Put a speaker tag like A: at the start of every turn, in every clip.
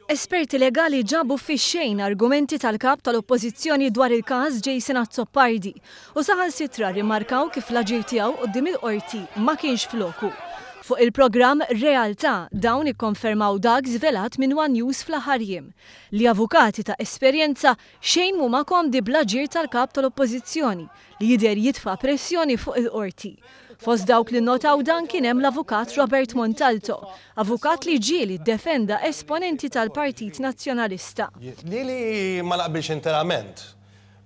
A: Esperti legali ġabu fix-xejn argumenti tal-Kap tal-Oppożizzjoni dwar il-każ Jason Azzopardi u saħansitra rrimarkaw kif l-aġir tiegħu quddiem il-Qorti ma kienx f'loku. Fuq il-programm Realtà, dawn ikkonfermaw dak żvelat minn one News fl-aħħar jiem, li avukati ta' esperjenza xejn m'huma komdi bl-aġir tal-Kap tal-Oppożizzjoni li jidher jitfa' pressjoni fuq il-Qorti. Fost dawk li nnotaw dan kien hemm l-Avukat Robert Montalto, avukat li ġieli ddefenda esponenti tal-Partit Nazzjonalista.
B: Li li ma naqbilx interament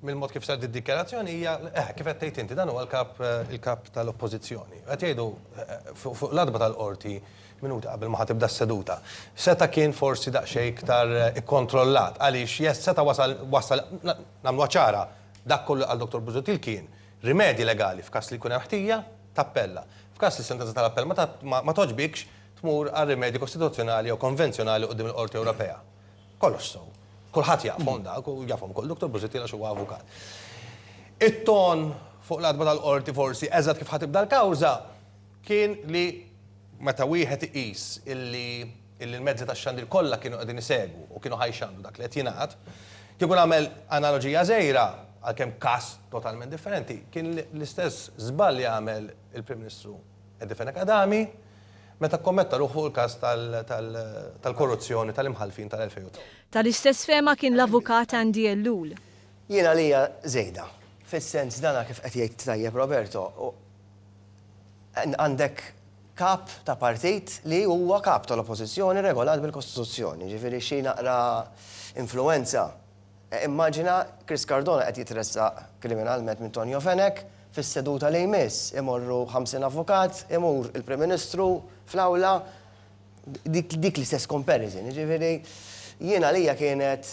B: mill-mod kif saret id-dikjarazzjoni hija, eh, kif qed tgħid inti, dan huwa l-kap il-kap tal-Oppożizzjoni. Qed jgħidu fuq l-għatba tal-Qorti minuti qabel ma ħa tibda s-seduta. Seta' kien forsi daqsxejn iktar ikkontrollat għaliex yes seta' wasal wassal nagħmluha ċara, Dak kollu li qal Dottor Busuttil kien, rimedji legali f'każ li jkun hemm ħtija, tappella. F'każ li s-sentenza tal-appell ma ma togħġbikx, tmur għal rimedji kostituzzjonali jew konvenzjonali quddiem il-Qorti Ewropea. Kollox sew. Kulħadd jafhom dak u jafhom ukoll Dottor Busuttil għax huwa avukat. It-ton fuq l-għatba tal-Qorti forsi eżatt kif ħa tibda l-kawża kien li meta wieħed iqis illi illi l-mezzi tax-xandir kollha kienu qegħdin isegwu u kienu ħa jxandru dak li qed jingħad, kieku nagħmel analoġija żgħira, għalkemm każ totalment differenti, kien l-istess żball li għamel il-Prim Ministru Eddie Fenech Adami meta kkommetta ruħu fuq il-każ tal-korruzzjoni tal-imħallfin tal-2008.
A: Tal-istess fehma kien l-Avukat Andy Ellul.
C: Jien għalija żejda. Fis-sens dana kif qed jgħid tajjeb Roberto, għandek Kap ta' partit li huwa kap tal-Oppożizzjoni regolat bil-Kostituzzjoni, jiġifieri xi naqra influwenza. Immaġina Chris Cardona qed jitressaq kriminalment minn Tonio Fenech, fis-seduta li jmiss imorru 50 avukat, imur il-Prim Ministru fl-awla, dik l-istess comparison, jiġifieri jien għalija kienet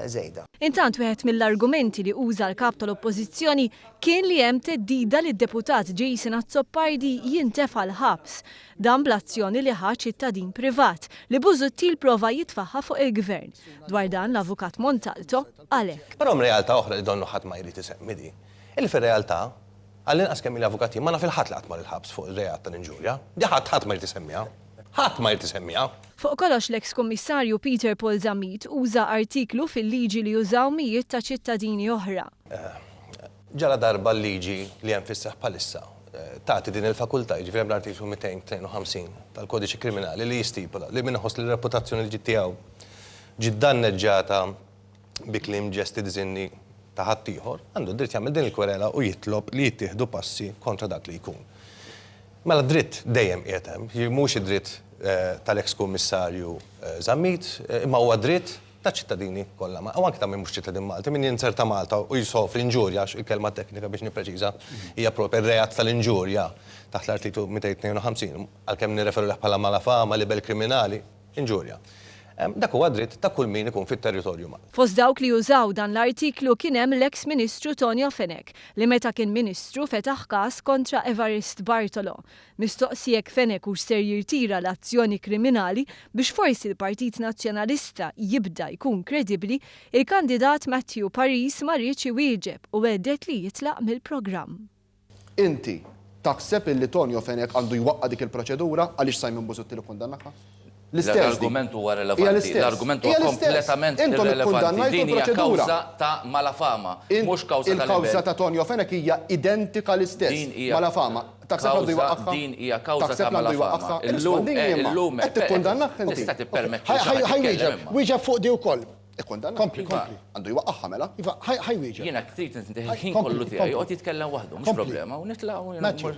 C: żejda.
A: Intant wieħed mill-argumenti li uża l-Kap tal-Oppożizzjoni kien li hemm theddida li d-Deputat Jason Azzopardi jintefa' l-ħabs. Dan bl-azzjoni li ħa ċittadin privat, li Busuttil prova jitfagħha fuq il-Gvern. Dwar dan l-Avukat Montalto qal hekk.
B: Però hemm realtà oħra li donnu ħadd ma jrid isemmi di. Illi fir-realtà, għall-inqas kemm ili avukat jien, ma naf 'il ħadd li qatt mar il-ħabs fuq ir-reat tal-inġurja. Di ħadd ħadd ma jrid isemmiha. Ħadd ma jrid isemmiha.
A: Fuq kollox l-eks Kummissarju Peter Paul Zammit uża artiklu fil-liġi li jużaw mijiet ta' ċittadini oħra.
B: Ġala darba l-liġi li hemm fis-seħħ bħalissa tagħti din il-fakultà, jiġifieri hemm l-artiklu 252 tal-Kodiċi Kriminali li jistipula li min iħoss li r-reputazzjoni li ġiet tiegħu ġiet danneġġata bi kliem, ġesti, diżinni ta' ħaddieħor, għandu d-dritt jagħmel din il-kwerela u jitlob li jittieħdu passi kontra dak li jkun. Mela d-dritt dejjem qiegħed hemm, jiġifieri mhuwiex id-dritt tal-eks Kummissarju Zammit, imma huwa dritt taċ-ċittadini kollha, u anke ta' min mhux ċittadin Malti, min jinzerta Malta u jsofri inġurja, għax il-kelma teknika biex nippreċiża hija proprja r-reat tal-inġurja taħt l-artiklu 252, għalkemm nirreferu lejh bħala malafama, libell kriminali, inġurja. Dak huwa dritt ta' kull min ikun fit-territorju Malti.
A: Fost dawk li użaw dan l-artiklu kien hemm l-eks Ministru Tonio Fenech, li meta kien Ministru fetaħ każ kontra Evarist Bartolo. Mistoqsi jekk Fenech hux ser jirtira l-azzjoni kriminali biex forsi l-Partit Nazzjonalista jibda jkun kredibbli, il-kandidat Matthew Paris ma riedx iwieġeb u għedded li jitlaq mill-programm.
D: Inti taħseb illi Tonio Fenech għandu jwaqqa' dik il-proċedura għaliex Simon Busuttil ikkundannaha? L-istess din.
E: L-argument huwa
D: Hija
E: relevanti.
D: l-istess.
E: L-argument
D: Hija
E: huwa
D: l-istess.
E: kompletament
D: Intom
E: irrelevanti.
D: ikkundannajtu
E: Din hija
D: l-proċedura.
E: kawża ta' malafama,
D: In,
E: mhux kawża ta'
D: il-kawża
E: libell.
D: ta' Tonio Fenech hija identika l-istess.
E: Din hija
D: Malafama. Taħseb li għandu
E: kawża,
D: jwaqqagħha?
E: din hija kawża
D: Taħseb
E: ta'
D: li għandu
E: malafama.
D: jwaqqagħha?
E: Illum,
D: Irrispondini
E: eh,
D: imma.
E: illum,
D: Qed
E: eh,
D: tikkundannah inti.
E: tista' tippermetti
F: Ħa,
E: li xi
F: ħa,
E: ħadd
F: ħa
E: jitkellem
F: jwieġeb,
E: imma.
F: wieġeb fuq di wkoll.
D: Ikkundanna.
F: Kompli,
E: Iva.
F: kompli.
D: Għandu jwaqqagħha mela.
F: Iva, ħa, ħa jwieġeb.
E: Jiena trid
F: Ħa,
E: il-ħin
F: kompli,
E: kollu tiegħi
F: kompli.
E: joqgħod jitkellem waħdu, mhux
F: Kompli.
E: problema, u nitlaq u
F: Matthew.
E: mmur.